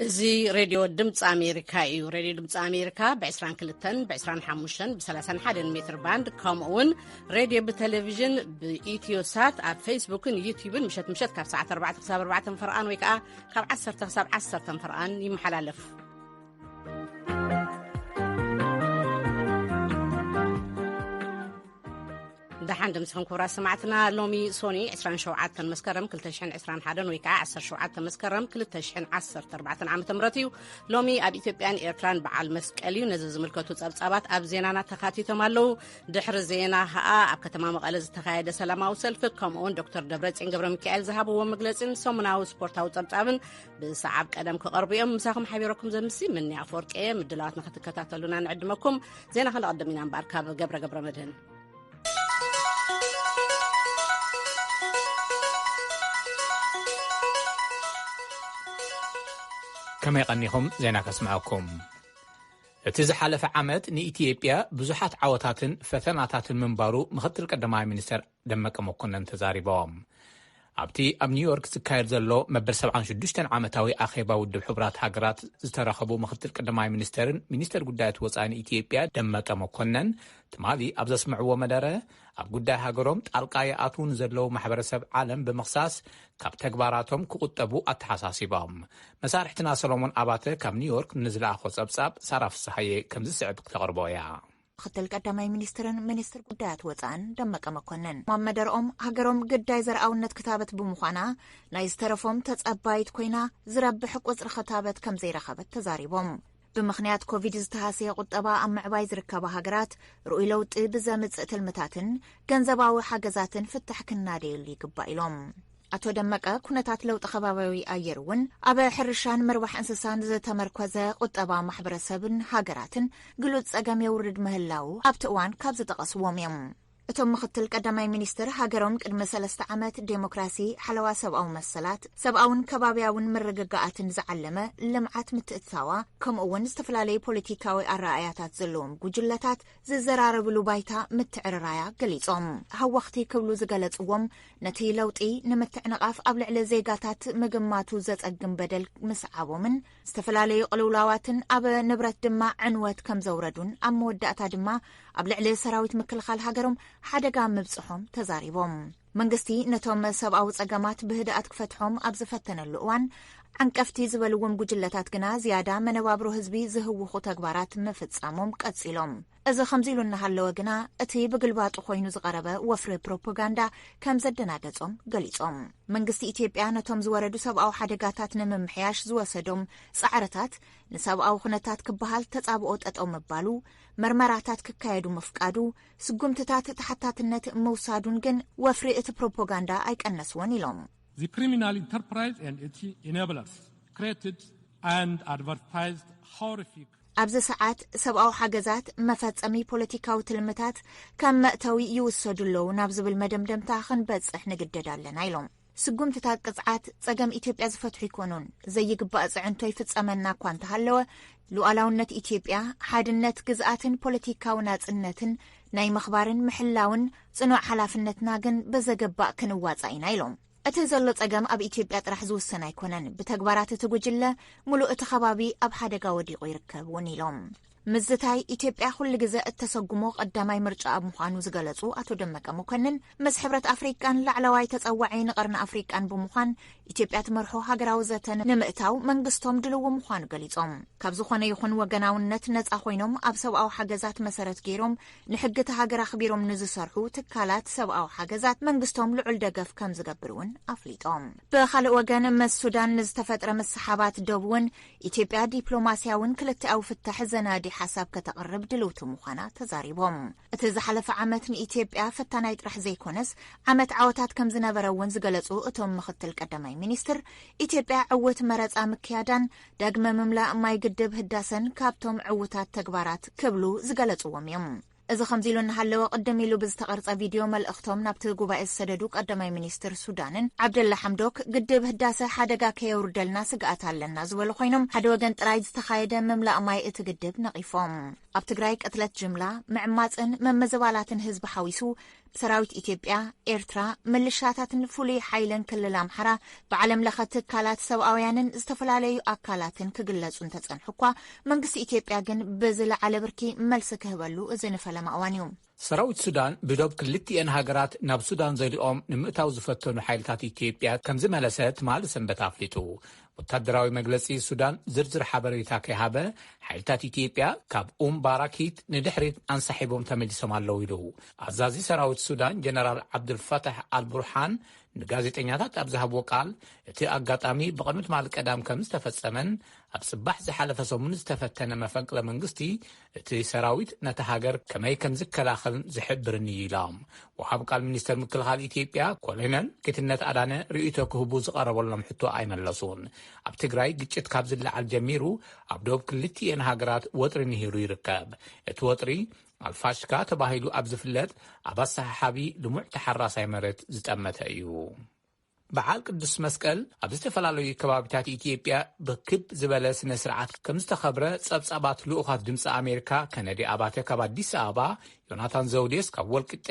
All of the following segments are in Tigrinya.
እዚ ሬድዮ ድምፂ ኣሜሪካ እዩ። ሬድዮ ድምፂ ኣሜሪካ ብ22፣ ብ25፣ ብ31 ሜትር ባንድ፣ ከምኡ እውን ሬድዮ ብቴሌቪዥን ብኢትዮ ሳት ኣብ ፌስቡክን ዩቲዩብን ምሸት ምሸት ካብ ሰዓት ኣርባዕተ ክሳብ ኣርባዕተ ፈርቓን ወይ ከዓ ካብ ዓሰርተ ክሳብ ዓሰርተ ፈርቓን ይመሓላለፍ። ደሓን ድምስኹም ክቡራት ሰማዕትና። ሎሚ ሶኒ ዕስራን ሸውዓተን መስከረም ክልተ ሽሕን ዕስራን ሓደን ወይ ከዓ ዓሰርተ ሸውዓተ መስከረም ክልተ ሽሕን ዓሰርተ ኣርባዕተን ዓመተ ምህረት እዩ። ሎሚ ኣብ ኢትዮጵያን ኤርትራን በዓል መስቀል እዩ። ነዚ ዝምልከቱ ጸብጻባት ኣብ ዜናና ተኻቲቶም ኣለዉ። ድሕሪ ዜና ኸኣ ኣብ ከተማ መቐለ ዝተኻየደ ሰላማዊ ሰልፊ፣ ከምኡውን ዶክተር ደብረጽዮን ገብረ ሚካኤል ዝሃብዎ መግለጺን ሰሙናዊ ስፖርታዊ ጸብጻብን ብሰዓብ ቀደም ክቐርቡ እዮም። ምሳኹም ሓቢረኩም ዘምሲ ምኒ ኣፈወርቂ እየ። ምድላዋት ንኽትከታተሉና ንዕድመኩም። ዜና ክንቐድም ኢና እምበኣር ካብ ገብረ ገብረ መድህን። ከመይ ቀኒኹም? ዜና ከስምዐኩም። እቲ ዝሓለፈ ዓመት ንኢትዮጵያ ብዙሓት ዓወታትን ፈተናታትን ምንባሩ ምኽትል ቀዳማይ ሚኒስተር ደመቀ መኮነን ተዛሪቦም። ኣብቲ ኣብ ኒውዮርክ ዝካየድ ዘሎ መበል ሰብዓን ሽዱሽተን ዓመታዊ ኣኼባ ውድብ ሕቡራት ሃገራት ዝተረኸቡ ምኽትል ቀዳማይ ሚኒስተርን ሚኒስተር ጉዳያት ወጻኢ ኢትዮጵያ ደመቀ መኮነን ትማሊ ኣብ ዘስምዕዎ መደረ፣ ኣብ ጉዳይ ሃገሮም ጣልቃ ይኣትዉ ንዘለዉ ማሕበረሰብ ዓለም ብምኽሳስ ካብ ተግባራቶም ክቑጠቡ ኣተሓሳሲቦም። መሳርሕትና ሰሎሞን ኣባተ ካብ ኒውዮርክ ንዝለኣኾ ጸብጻብ ሳራ ፍስሃየ ከምዚ ስዕብ ክተቕርቦ እያ። ምኽትል ቀዳማይ ሚኒስትርን ሚኒስትር ጉዳያት ወጻእን ደመቀ መኮንን ኣብ መደርኦም፣ ሃገሮም ግዳይ ዘርኣውነት ክታበት ብምዃና፣ ናይ ዝተረፎም ተጸባይት ኮይና፣ ዝረብሕ ቁጽሪ ክታበት ከም ዘይረኸበት ተዛሪቦም። ብምኽንያት ኮቪድ ዝተሃስየ ቁጠባ ኣብ ምዕባይ ዝርከባ ሃገራት፣ ርኡይ ለውጢ ብዘምጽእ ትልምታትን ገንዘባዊ ሓገዛትን ፍታሕ ክናደየሉ ይግባእ ኢሎም። ኣቶ ደመቀ፣ ኩነታት ለውጢ ከባቢያዊ ኣየር እውን ኣብ ሕርሻን ምርባሕ እንስሳን ዝተመርኮዘ ቁጠባ ማሕበረሰብን ሃገራትን ግሉጽ ጸገም የውርድ ምህላዉ ኣብቲ እዋን ካብ ዝጠቐስዎም እዮም። እቶም ምኽትል ቀዳማይ ሚኒስትር፣ ሃገሮም ቅድሚ ሰለስተ ዓመት ዴሞክራሲ፣ ሓለዋ ሰብኣዊ መሰላት፣ ሰብኣውን ከባቢያውን ምርግጋኣትን ዝዓለመ ልምዓት ምትእትታዋ፣ ከምኡ እውን ዝተፈላለዩ ፖለቲካዊ ኣረኣእያታት ዘለዎም ጉጅለታት ዝዘራረብሉ ባይታ ምትዕርራያ ገሊጾም። ሃወኽቲ ክብሉ ዝገለጽዎም፣ ነቲ ለውጢ ንምትዕንቓፍ ኣብ ልዕሊ ዜጋታት ምግማቱ ዘጸግም በደል ምስዓቦምን፣ ዝተፈላለዩ ቅልውላዋትን ኣብ ንብረት ድማ ዕንወት ከም ዘውረዱን፣ ኣብ መወዳእታ ድማ ኣብ ልዕሊ ሰራዊት ምክልኻል ሃገሮም ሓደጋ ምብጽሖም ተዛሪቦም። መንግስቲ ነቶም ሰብኣዊ ጸገማት ብህድኣት ክፈትሖም ኣብ ዝፈተነሉ እዋን፣ ዓንቀፍቲ ዝበልዎም ጉጅለታት ግና ዝያዳ መነባብሮ ህዝቢ ዝህውኹ ተግባራት ምፍጻሞም ቀጺሎም። እዚ ከምዚ ኢሉ እናሃለወ ግና፣ እቲ ብግልባጡ ኮይኑ ዝቐረበ ወፍሪ ፕሮፓጋንዳ ከም ዘደናገጾም ገሊጾም። መንግስቲ ኢትዮጵያ ነቶም ዝወረዱ ሰብኣዊ ሓደጋታት ንምምሕያሽ ዝወሰዶም ጻዕርታት፣ ንሰብኣዊ ኩነታት ክበሃል ተጻብኦ ጠጠው ምባሉ፣ መርመራታት ክካየዱ ምፍቃዱ፣ ስጉምትታት ተሓታትነት ምውሳዱን ግን ወፍሪ እቲ ፕሮፓጋንዳ ኣይቀነስዎን ኢሎም። The criminal enterprise and its enablers created and advertised horrific ኣብዚ ሰዓት ሰብኣዊ ሓገዛት መፈጸሚ ፖለቲካዊ ትልምታት ከም መእተዊ ይውሰዱ ኣለዉ ናብ ዝብል መደምደምታ ክንበጽሕ ንግደድ ኣለና ኢሎም። ስጉምትታት ቅጽዓት ጸገም ኢትዮጵያ ዝፈትሑ ኣይኮኑን። ዘይግባእ ጽዕንቶ ይፍጸመና እኳ እንተሃለወ፣ ሉዓላውነት ኢትዮጵያ፣ ሓድነት ግዝኣትን ፖለቲካዊ ናጽነትን ናይ ምኽባርን ምሕላውን ጽኑዕ ሓላፍነትና ግን ብዘገባእ ክንዋጻእ ኢና ኢሎም። እቲ ዘሎ ጸገም ኣብ ኢትዮጵያ ጥራሕ ዝውሰን ኣይኮነን። ብተግባራት እቲ ጉጅለ፣ ምሉእ እቲ ከባቢ ኣብ ሓደጋ ወዲቑ ይርከብ እውን ኢሎም። ምዝታይ ኢትዮጵያ ኩሉ ግዘ እተሰጉሞ ቀዳማይ ምርጫ ኣብ ምዃኑ ዝገለጹ ኣቶ ደመቀ መኮንን፣ ምስ ሕብረት ኣፍሪቃን ላዕለዋይ ተጸዋዒ ንቐርኒ ኣፍሪቃን ብምዃን፣ ኢትዮጵያ ትመርሖ ሃገራዊ ዘተ ንምእታው መንግስቶም ድልው ምዃኑ ገሊጾም። ካብ ዝኾነ ይኹን ወገናውነት ነጻ ኮይኖም፣ ኣብ ሰብኣዊ ሓገዛት መሰረት ገይሮም፣ ንሕጊ እቲ ሃገር ኣኽቢሮም ንዝሰርሑ ትካላት ሰብኣዊ ሓገዛት መንግስቶም ልዑል ደገፍ ከም ዝገብር እውን ኣፍሊጦም። ብኻልእ ወገን፣ ምስ ሱዳን ንዝተፈጥረ ምስሓባት ዶብ እውን ኢትዮጵያ ዲፕሎማስያውን ክልቲኣዊ ፍታሕ ዘናዲ ሓሳብ ከተቕርብ ድልውቲ ምዃና ተዛሪቦም። እቲ ዝሓለፈ ዓመት ንኢትዮጵያ ፈታናይ ጥራሕ ዘይኮነስ፣ ዓመት ዓወታት ከም ዝነበረ እውን ዝገለጹ እቶም ምኽትል ቀዳማይ ሚኒስትር፣ ኢትዮጵያ ዕውት መረጻ ምክያዳን ዳግመ ምምላእ ማይ ግድብ ህዳሰን ካብቶም ዕውታት ተግባራት ክብሉ ዝገለጽዎም እዮም። እዚ ከምዚ ኢሉ እናሃለወ፣ ቅድም ኢሉ ብዝተቐርጸ ቪድዮ መልእኽቶም ናብቲ ጉባኤ ዝሰደዱ ቀዳማይ ሚኒስትር ሱዳንን ዓብደላ ሓምዶክ፣ ግድብ ህዳሰ ሓደጋ ከየውርደልና ስግኣት ኣለና ዝበሉ ኮይኖም፣ ሓደ ወገን ጥራይ ዝተኻየደ ምምላእ ማይ እቲ ግድብ ነቒፎም። ኣብ ትግራይ ቅትለት ጅምላ፣ ምዕማጽን ምምዝባላትን ህዝቢ ሓዊሱ ሰራዊት ኢትዮጵያ፣ ኤርትራ፣ ምልሻታትን ፍሉይ ሓይልን ክልል ኣምሓራ ብዓለም ለኸ ትካላት ሰብኣውያንን ዝተፈላለዩ ኣካላትን ክግለጹ እንተጸንሑ እኳ፣ መንግስቲ ኢትዮጵያ ግን ብዝለዓለ ብርኪ መልሲ ክህበሉ እዚ ንፈለማ እዋን እዩ። ሰራዊት ሱዳን ብዶብ ክልቲኤን ሃገራት ናብ ሱዳን ዘሊኦም ንምእታው ዝፈተኑ ሓይልታት ኢትዮጵያ ከም ዝመለሰ ትማሊ ሰንበት ኣፍሊጡ። ወታደራዊ መግለጺ ሱዳን ዝርዝር ሓበሬታ ከይሃበ፣ ሓይልታት ኢትዮጵያ ካብ ኡም ባራኪት ንድሕሪት ኣንሳሒቦም ተመሊሶም ኣለዉ ኢሉ። ኣዛዚ ሰራዊት ሱዳን ጀነራል ዓብዱልፈታሕ ኣልቡርሃን ንጋዜጠኛታት ኣብ ዝሃብዎ ቃል፣ እቲ ኣጋጣሚ ብቕድሚ ትማሊ ቀዳም ከም ዝተፈጸመን ኣብ ጽባሕ ዝሓለፈ ሰሙን ዝተፈተነ መፈንቅለ መንግስቲ እቲ ሰራዊት ነታ ሃገር ከመይ ከም ዝከላኸልን ዝሕብርን እዩ ኢሎም። ወሃብ ቃል ሚኒስተር ምክልኻል ኢትዮጵያ ኮሎኔል ጌትነት ኣዳነ ርእይቶ ክህቡ ዝቐረበሎም ሕቶ ኣይመለሱን። ኣብ ትግራይ ግጭት ካብ ዝለዓል ጀሚሩ ኣብ ዶብ ክልቲኤን ሃገራት ወጥሪ ንሂሩ ይርከብ። እቲ ወጥሪ ኣልፋሽካ ተባሂሉ ኣብ ዝፍለጥ ኣብ ኣሰሓሓቢ ልሙዕ ተሓራሳይ መሬት ዝጠመተ እዩ። በዓል ቅዱስ መስቀል ኣብ ዝተፈላለዩ ከባቢታት ኢትዮጵያ ብክብ ዝበለ ስነ ስርዓት ከም ዝተኸብረ ጸብጻባት ልኡኻት ድምፂ ኣሜሪካ ከነዲ ኣባተ ካብ ኣዲስ ኣበባ፣ ዮናታን ዘውዴስ ካብ ወልቂጤ፣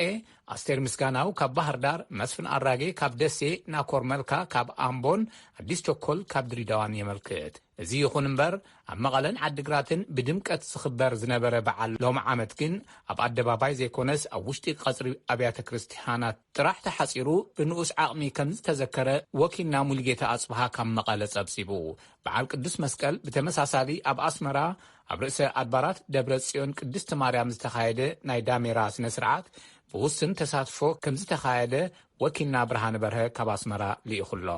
ኣስቴር ምስጋናው ካብ ባህር ዳር፣ መስፍን ኣራጌ ካብ ደሴ፣ ናኮር መልካ ካብ ኣምቦን ኣዲስ ቸኮል ካብ ድሪዳዋን የመልክት። እዚ ይኹን እምበር፣ ኣብ መቐለን ዓዲግራትን ብድምቀት ዝኽበር ዝነበረ በዓል ሎም ዓመት ግን ኣብ ኣደባባይ ዘይኮነስ ኣብ ውሽጢ ቀጽሪ ኣብያተ ክርስቲያናት ጥራሕ ተሓጺሩ ብንኡስ ዓቕሚ ከም ዝተዘከረ ወኪልና ሙሉጌታ ኣጽብሃ ካብ መቐለ ጸብጺቡ። በዓል ቅዱስ መስቀል ብተመሳሳሊ ኣብ ኣስመራ ኣብ ርእሰ ኣድባራት ደብረ ጽዮን ቅድስቲ ማርያም ዝተኻየደ ናይ ዳሜራ ስነ ስርዓት ብውስን ተሳትፎ ከም ዝተኻየደ ወኪልና ብርሃነ በርሀ ካብ ኣስመራ ልኢኹሎ።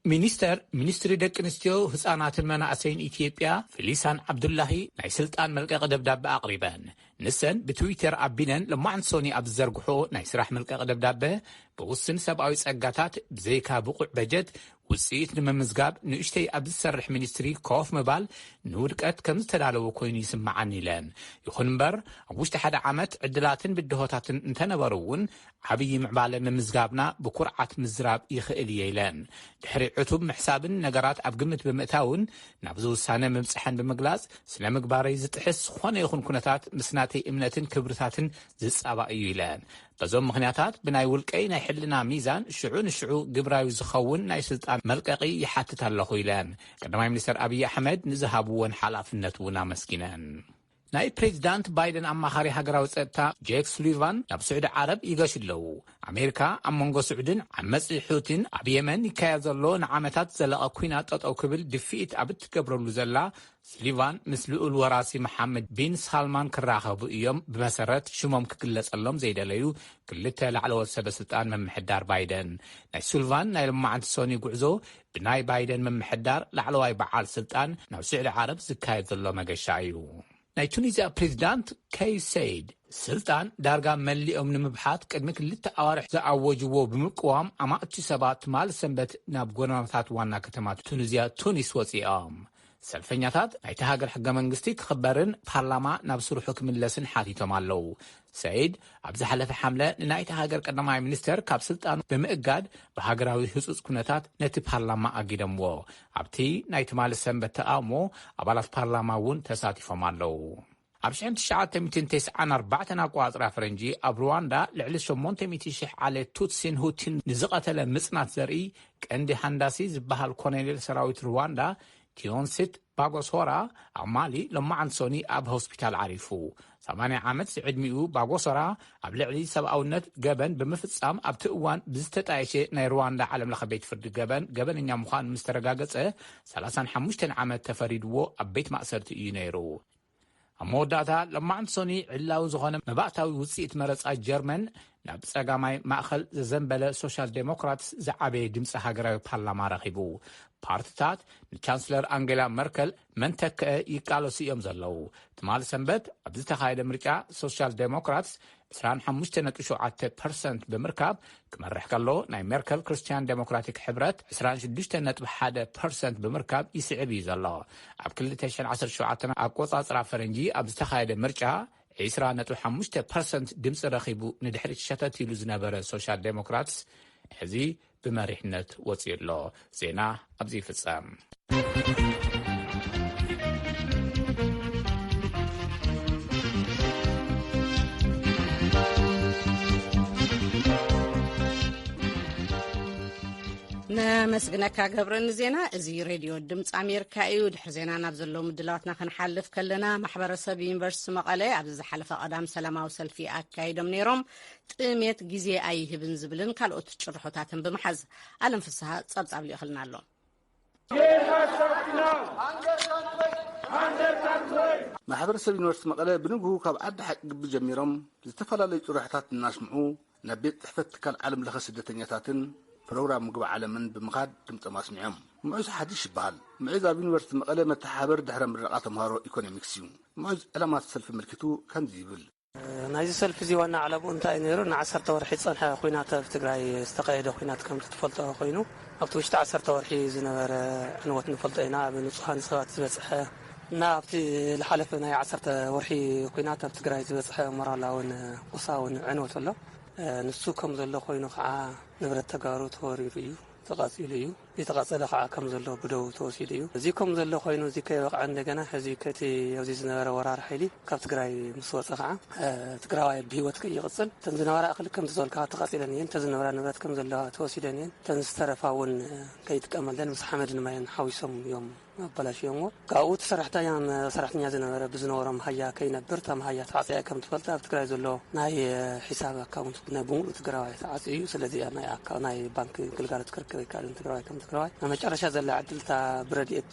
ሚኒስተር ሚኒስትሪ ደቂ ኣንስትዮ፣ ህጻናትን መናእሰይን ኢትዮጵያ ፊሊሳን ዓብዱላሂ ናይ ስልጣን መልቀቂ ደብዳበ ኣቕሪበን። ንሰን ብትዊተር ኣቢለን ለማዕንቲ ሶኒ ኣብ ዝዘርግሖ ናይ ስራሕ መልቀቂ ደብዳበ፣ ብውስን ሰብኣዊ ጸጋታት ብዘይካ ብቑዕ በጀት ውጽኢት ንምምዝጋብ ንእሽተይ ኣብ ዝሰርሕ ሚኒስትሪ ኮፍ ምባል ንውድቀት ከም ዝተዳለወ ኮይኑ ይስምዓኒ ኢለን። ይኹን እምበር ኣብ ውሽጢ ሓደ ዓመት ዕድላትን ብድሆታትን እንተነበሩ እውን ዓብዪ ምዕባለ ምምዝጋብና ብኩርዓት ምዝራብ ይኽእል እየ ኢለን። ድሕሪ ዕቱብ ምሕሳብን ነገራት ኣብ ግምት ብምእታውን ናብዚ ውሳነ ምብፅሐን ብምግላፅ፣ ስነ ምግባረይ ዝጥሕስ ዝኾነ ይኹን ኩነታት ምስ ናተይ እምነትን ክብርታትን ዝፃባእ እዩ ኢለን። በዞም ምኽንያታት ብናይ ውልቀይ ናይ ሕልና ሚዛን ሽዑ ንሽዑ ግብራዊ ዝኸውን ናይ ስልጣን መልቀቂ ይሓትት ኣለኹ ኢለን። ቀዳማይ ሚኒስትር ኣብይ ኣሕመድ ንዝሃብወን ሓላፍነት እውን ኣመስጊነን። ናይ ፕሬዚዳንት ባይደን ኣማኻሪ ሃገራዊ ጸጥታ ጄክ ሱሊቫን ናብ ስዑዲ ዓረብ ይገሹ ኣለዉ። ኣሜሪካ ኣብ መንጎ ስዑድን ዓመጺ ሑቲን ኣብ የመን ይካየድ ዘሎ ንዓመታት ዝዘለቐ ኲናት ጠጠው ክብል ድፍኢት ኣብ እትገብረሉ ዘላ፣ ሱሊቫን ምስ ልኡል ወራሲ መሓመድ ቢን ሳልማን ክራኸቡ እዮም፣ ብመሰረት ሽሞም ክግለጸሎም ዘይደለዩ ክልተ ላዕለዎት ሰበ ስልጣን ምምሕዳር ባይደን። ናይ ሱሊቫን ናይ ሎማዓንቲ ሶኒ ጉዕዞ ብናይ ባይደን ምምሕዳር ላዕለዋይ በዓል ስልጣን ናብ ስዑዲ ዓረብ ዝካየድ ዘሎ መገሻ እዩ። ናይ ቱኒዝያ ፕሬዚዳንት ከይስ ሰይድ ስልጣን ዳርጋ መሊኦም ንምብሓት ቅድሚ ክልተ ኣዋርሕ ዝኣወጅዎ ብምቅዋም፣ ኣማእቲ ሰባት ትማሊ ሰንበት ናብ ጎደናታት ዋና ከተማ ቱኒዝያ ቱኒስ ወጺኦም። ሰልፈኛታት ናይቲ ሃገር ሕገ መንግስቲ ክኽበርን ፓርላማ ናብ ስርሑ ክምለስን ሓቲቶም ኣለዉ። ሰይድ ኣብ ዝሓለፈ ሓምለ ንናይቲ ሃገር ቀዳማይ ሚኒስተር ካብ ስልጣኑ ብምእጋድ፣ ብሃገራዊ ህጹጽ ኩነታት ነቲ ፓርላማ ኣጊደምዎ። ኣብቲ ናይ ትማሊ ሰንበት ተቓውሞ ኣባላት ፓርላማ እውን ተሳቲፎም ኣለዉ። ኣብ ሽሕን ትሽዓተ ሚእትን ተስዓን ኣርባዕተን ኣቆጻጽራ ፈረንጂ ኣብ ሩዋንዳ ልዕሊ ሸሞንተ ሚእቲ ሽሕ ዓሌት ቱትሲን ሁቲን ንዝቐተለ ምጽናት ዘርኢ ቀንዲ ሃንዳሲ ዝበሃል ኮሎኔል ሰራዊት ሩዋንዳ ቲዮንሲት ባጎሶራ ኣብ ማሊ ሎማዓንቲ ሶኒ ኣብ ሆስፒታል ዓሪፉ። ሰማንያ ዓመት ዝዕድሚኡ ባጎሶራ ኣብ ልዕሊ ሰብኣውነት ገበን ብምፍጻም ኣብቲ እዋን ብዝተጣየሸ ናይ ሩዋንዳ ዓለም ለኸ ቤት ፍርዲ ገበን ገበነኛ ምዃኑ ምስ ተረጋገጸ፣ ሰላሳን ሓሙሽተን ዓመት ተፈሪድዎ ኣብ ቤት ማእሰርቲ እዩ ነይሩ። ኣብ መወዳእታ ሎማዓንቲ ሶኒ ዕላዊ ዝኾነ መባእታዊ ውጽኢት መረጻ ጀርመን ናብ ጸጋማይ ማእኸል ዘዘንበለ ሶሻል ዴሞክራትስ ዝዓበየ ድምፂ ሃገራዊ ፓርላማ ረኺቡ። ፓርትታት ንቻንስለር ኣንጌላ መርከል መን ተክአ ይቃለሱ እዮም ዘለዉ። ትማሊ ሰንበት ኣብ ዝተኻየደ ምርጫ ሶሻል ዴሞክራትስ ዕስራን ሓሙሽተ ነጥቢ ሸውዓተ ፐርሰንት ብምርካብ ክመርሕ ከሎ፣ ናይ ሜርከል ክርስትያን ዴሞክራቲክ ሕብረት ዕስራን ሽዱሽተ ነጥቢ ሓደ ፐርሰንት ብምርካብ ይስዕብ እዩ ዘሎ። ኣብ ክልተ ሽሕን ዓሰርተ ሸውዓተን ኣቆጻጽራ ፈረንጂ ኣብ ዝተኻየደ ምርጫ ዕስራ ነጥቢ ሓሙሽተ ፐርሰንት ድምፂ ረኺቡ ንድሕሪት ሸተት ኢሉ ዝነበረ ሶሻል ዴሞክራትስ ሕዚ ብመሪሕነት ወፂኡ ኣሎ። ዜና ኣብዚ ይፍጸም። ነመስግነካ ገብረ ንዜና። እዚ ሬድዮ ድምፂ ኣሜሪካ እዩ። ድሕሪ ዜና ናብ ዘለዉ ምድላዋትና ክንሓልፍ ከለና፣ ማሕበረሰብ ዩኒቨርሲቲ መቐለ ኣብዚ ዝሓለፈ ቀዳም ሰላማዊ ሰልፊ ኣካይዶም ነይሮም። ጥሜት ግዜ ኣይህብን ዝብልን ካልኦት ጭርሖታትን ብምሓዝ ኣለም ፍስሃ ጸብጻብ ልኢኽልና ኣሎ። ማሕበረሰብ ዩኒቨርሲቲ መቐለ ብንግሁ ካብ ዓዲ ሓቂ ግቢ ጀሚሮም ዝተፈላለዩ ጭርሖታት እናስምዑ ናብ ቤት ጽሕፈት ትካል ዓለም ለኸ ስደተኛታትን ፕሮግራም ምግቢ ዓለምን ብምኻድ ድምፆም ኣስሚዖም። ምዑዝ ሓድሽ ይበሃል። ምዑዝ ኣብ ዩኒቨርሲቲ መቐለ መተሓባበሪ ድሕረ ምረቓ ተምሃሮ ኢኮኖሚክስ እዩ። ምዑዝ ዕላማ እቲ ሰልፊ ኣመልኪቱ ከምዚ ይብል። ናይዚ ሰልፊ እዚ ዋና ዓላምኡ እንታይ እዩ ነይሩ? ንዓሰርተ ወርሒ ዝጸንሐ ኲናት ኣብ ትግራይ ዝተኻየደ ኲናት ከምቲ ትፈልጦ ኮይኑ ኣብቲ ውሽጢ ዓሰርተ ወርሒ ዝነበረ ዕንወት ንፈልጦ ኢና። ኣብ ንጹሃን ሰባት ዝበጽሐ እና ኣብቲ ዝሓለፈ ናይ ዓሰርተ ወርሒ ኲናት ኣብ ትግራይ ዝበጽሐ ሞራላውን ቁሳውን ዕንወት ኣሎ። ንሱ ከም ዘሎ ኮይኑ ከዓ ንብረት ተጋሩ ተወሪሩ እዩ፣ ተቃጺሉ እዩ። ዝተቃጸለ ከዓ ከም ዘሎ ብደው ተወሲዱ እዩ። እዚ ከም ዘሎ ኮይኑ እዚ ከይበቕዐ እንደገና ሕዚ ከቲ ኣብዚ ዝነበረ ወራር ሓይሊ ካብ ትግራይ ምስ ወፀ ከዓ ትግራዋይ ብህይወት ከይቕፅል እተን ዝነበራ እኽሊ ከም ዝበልካ ተቃፂለን እየን። እተን ዝነበራ ንብረት ከም ዘለዋ ተወሲደን እየን። እተን ዝተረፋ እውን ከይጥቀመለን ምስ ሓመድን ማይን ሓዊሶም እዮም ኣበላሽዮምዎ። ካብኡ እቲ ሰራሕተኛ ሰራሕተኛ ዝነበረ ብዝነበሮ መሃያ ከይነብር እታ መሃያ ተዓፅያ ከም ትፈልጥ ኣብ ትግራይ ዘሎ ናይ ሒሳብ ኣካውንት ናይ ብምሉእ ትግራዋይ ተዓፅዩ እዩ። ስለዚ ናይ ኣካ ናይ ባንክ ግልጋሎት ክርከብ ኣይከኣልን ትግራዋይ ከም ትግራዋይ። ኣብ መጨረሻ ዘላ ዕድል እታ ብረድኤት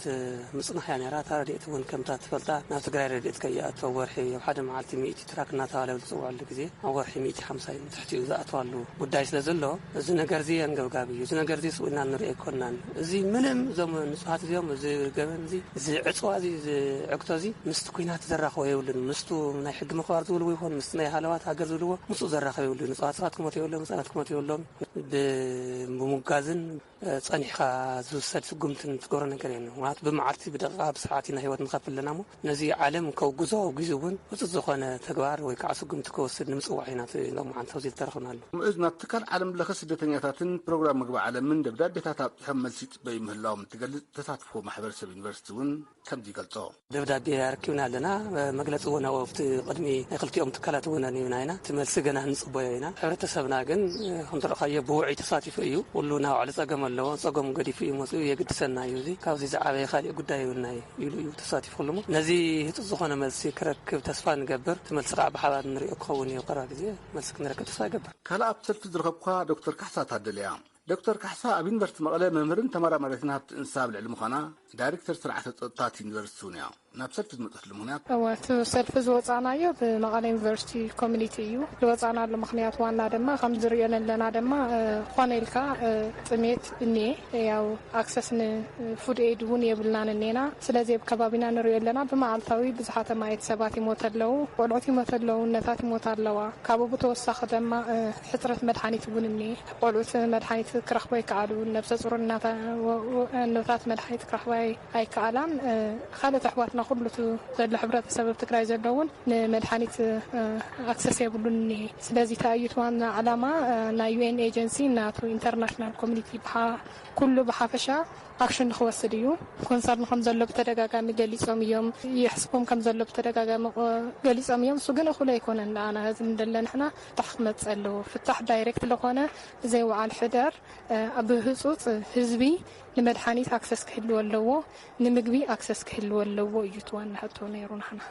ምፅናሕ እያ ነይራ። እታ ረድኤት እውን ከምታ ትፈልጣ ናብ ትግራይ ረድኤት ከይኣቶ ወርሒ ኣብ ሓደ መዓልቲ ሚእቲ ትራክ እናተባለ ኣብ ዝፅውዐሉ ግዜ ኣብ ወርሒ ሚእቲ ሓምሳ እዩ ንትሕቲኡ ዝኣተዋሉ ጉዳይ ስለ ዘሎ እዚ ነገር እዚ ኣንገብጋቢ እዩ። እዚ ነገር እዚ ስቕ ኢልና ንሪኦ ኣይኮናን። እዚ ምንም እዞም ንፁሃት እዚኦም እዚ ገበን እዚ እዚ ዕፅዋ እዚ እዚ ዕግቶ እዚ ምስቲ ኲናት ዘራኽቦ የብሉን። ምስቱ ናይ ሕጊ ምኽባር ዝብልዎ ይኹን ምስቲ ናይ ሃለዋት ሃገር ዝብልዎ ምስኡ ዘራኽቦ የብሉን። ንፁሃት ሰባት ክሞቱ የብሎም፣ ህፃናት ክሞቱ የብሎም። ብ- ብምጉጋዝን ጸኒሕካ ዝውሰድ ስጉምትን ትገብሮ ነገር የለን። ምክንያቱ ብመዓልቲ ብደቂቃ ብሰዓት ኢና ህይወት ንኸፍል ኣለና እሞ ነዚ ዓለም ከውግዞ ኣውጊዙ እውን ውፅት ዝኾነ ተግባር ወይ ከዓ ስጉምቲ ክወስድ ንምፅዋዕ ኢና ሎማዓንቲ ኣብዚ ዝተረኽብናሉ። ምዑዝ ናብ ትካል ዓለም ለኸ ስደተኛታትን ፕሮግራም ምግቢ ዓለምን ደብዳቤታት ኣብፅሖም መልሲ ይፅበዩ ምህላዎም እንትገልፅ ተሳትፎ ማሕበረሰብ ዩኒቨርሲቲ እውን ከምዚ ይገልፆ። ደብዳቤ ኣረኪብና ኣለና። መግለፂ እውን ኣብኡ ኣብቲ ቅድሚ ናይ ክልቲኦም ትካላት እውን ኣንቢብና ኢና። እቲ መልሲ ገና ክንፅበዮ ኢና። ሕብረተሰብና ግን ከምቲ ረእኻዮ ብውዑይ ተሳቲፉ እዩ። ኩሉ ናይ ባዕሉ ፀገም ኣለዎ። ፀገሙ ገዲፉ እዩ መፅኡ። የግድሰና እዩ። እዚ ካብዚ ዝዓበየ ካሊእ ጉዳይ የብልና እዩ ኢሉ እዩ ተሳቲፉ። ኩሉ እሞ ነዚ ህፁፅ ዝኾነ መልሲ ክረክብ ተስፋ ንገብር። እቲ መልሲ ከዓ ብሓባር ንሪኦ ክኸውን እዩ። ቀረባ ግዜ መልሲ ክንረክብ ተስፋ ይገብር። ካልእ ኣብቲ ሰልፊ ዝረኸብኩዋ ዶክተር ካሕሳ ታደለ እያ። ዶክተር ካሕሳ ኣብ ዩኒቨርሲቲ መቐለ መምህርን ተመራማሪትን ሃብቲ እንስሳ ኣብ ልዕሊ ምዃና ዳይሬክተር ስርዓተ ፀጥታ እቲ ዩኒቨርሲቲ እውን እያ። ናብ ሰልፊ ዝመፀትሉ ምኽንያት እወ እቲ ሰልፊ ዝወፃእናዮ ብመቐለ ዩኒቨርሲቲ ኮሚኒቲ እዩ። ዝወፃእናሉ ምኽንያት ዋና ድማ ከም ዝሪኦ ዘለና ድማ እ፣ ኮነ ኢልካ እ፣ ጥሜት እኒኤ ያው ኣክሰስ ንፉድ ኤድ እውን የብልናን እኒኤና። ስለዚ ኣብ ከባቢና ንሪኦ ኣለና ብመዓልታዊ ብዙሓት ኣማየት ሰባት ይሞት ኣለዉ፣ ቆልዑት ይሞት ኣለዉ፣ እነታት ይሞት ኣለዋ። ካብኡ ብተወሳኺ ድማ እ፣ ሕፅረት መድሓኒት እውን እኒኤ። ቆልዑት መድሓኒት ክረኽቡ ኣይከኣሉን፣ ነብሰ ፁር እናታ- ወ- ወ- እኖታት መድሓኒት ክረኽባ ኣይ- ኣይከኣላን። እ፣ ካልኦት ኣሕዋትና ኩሉ እቲ ዘሎ ሕብረተሰብ ኣብ ትግራይ ዘሎ እውን ንመድሓኒት እ፣ ኣክሰስ የብሉን እኒሄ። ስለዚ ተኣዩት ዋና ዓላማ እ፣ ናይ ዩ ኤን ኤጀንሲ ናቱ ኢንተርናሽናል ኮሚኒቲ ብሓ- ኩሉ ብሓፈሻ ኣክሽን ንክወስድ እዩ። ኮንሰርን ከም ዘሎ ብተደጋጋሚ ገሊፆም እዮም። ይሕስቦም ከም ዘሎ ብተደጋጋሚ ቆ- ገሊፆም እዮም። እሱ ግን እኹል ኣይኮነን። ንኣና ህዝቢ እንደለ ንሕና ፍታሕ ክመፅእ ኣለዎ። ፍታሕ ዳይሬክት ለኾነ ብዘይ ወዓል ሕደር እ፣ ብህፁፅ ህዝቢ ንመድሓኒት ኣክሰስ ክህልዎ ኣለዎ፣ ንምግቢ ኣክሰስ ክህልዎ ኣለዎ እዩ እቲ ዋና ሕቶ ነይሩ ንሕና።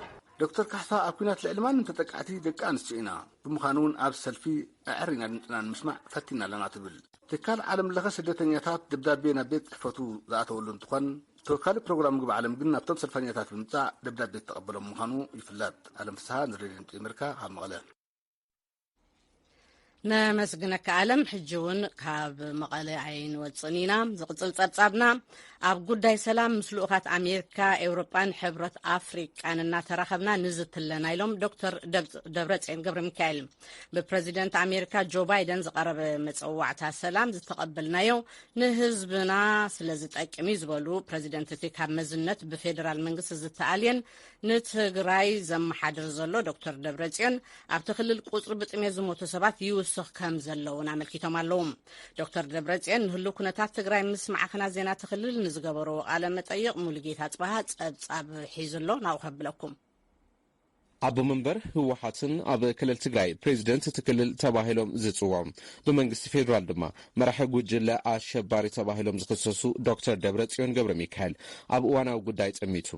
ዶክተር ካሕሳ ኣብ ኲናት ልዕሊ ማንም ተጠቃዕቲ ደቂ ኣንስትዮ ኢና። ብምዃኑ እውን ኣብ ሰልፊ ኣዕሪና ድምፅና ንምስማዕ ፈቲና ኣለና ትብል። ትካል ዓለም ለኸ ስደተኛታት ደብዳቤ ናብ ቤት ጽሕፈቱ ዝኣተወሉ እንትኾን ተወካሊ ፕሮግራም ምግቢ ዓለም ግን ናብቶም ሰልፈኛታት ብምምፃእ ደብዳቤ ዝተቐበሎም ምዃኑ ይፍለጥ። ኣለም ፍስሃ ንሬድዮ ድምፂ ኣሜሪካ ካብ መቐለ። ነመስግነካ ኣለም። ሕጂ እውን ካብ መቐለ ኣይንወፅን ኢና። ዝቕፅል ፀብፃብና ኣብ ጉዳይ ሰላም ምስ ልኡኻት ኣሜሪካ፣ ኤውሮጳን ሕብረት ኣፍሪቃን እናተራኸብና ንዝትለና ኢሎም ዶክተር ደብረፅዮን ገብረ ሚካኤል። ብፕረዚደንት ኣሜሪካ ጆ ባይደን ዝቐረበ መፀዋዕታ ሰላም ዝተቐበልናዮ ንህዝብና ስለ ዝጠቅም እዩ ዝበሉ ፕረዚደንት እቲ ካብ መዝነት ብፌደራል መንግስቲ ዝተኣልየን ንትግራይ ዘመሓድር ዘሎ ዶክተር ደብረፅዮን ኣብቲ ክልል ቁፅሪ ብጥሜት ዝሞቱ ሰባት ይውስኽ ከም ዘለውን ኣመልኪቶም ኣለዉ። ዶክተር ደብረፅዮን ንህሉ ኩነታት ትግራይ ምስ ማዕኸናት ዜና እቲ ክልል ንዝገበርዎ ቃለ መጠይቕ ሙሉጌታ ጽባሃ ጸብጻብ ሒዙ ኣሎ፣ ናብኡ ከብለኩም። ኣቦ መንበር ህወሓትን ኣብ ክልል ትግራይ ፕሬዚደንት እቲ ክልል ተባሂሎም ዝፅውዑ፣ ብመንግስቲ ፌዴራል ድማ መራሒ ጉጅለ ኣሸባሪ ተባሂሎም ዝኽሰሱ ዶክተር ደብረጽዮን ገብረ ሚካኤል ኣብ እዋናዊ ጉዳይ ጠሚቱ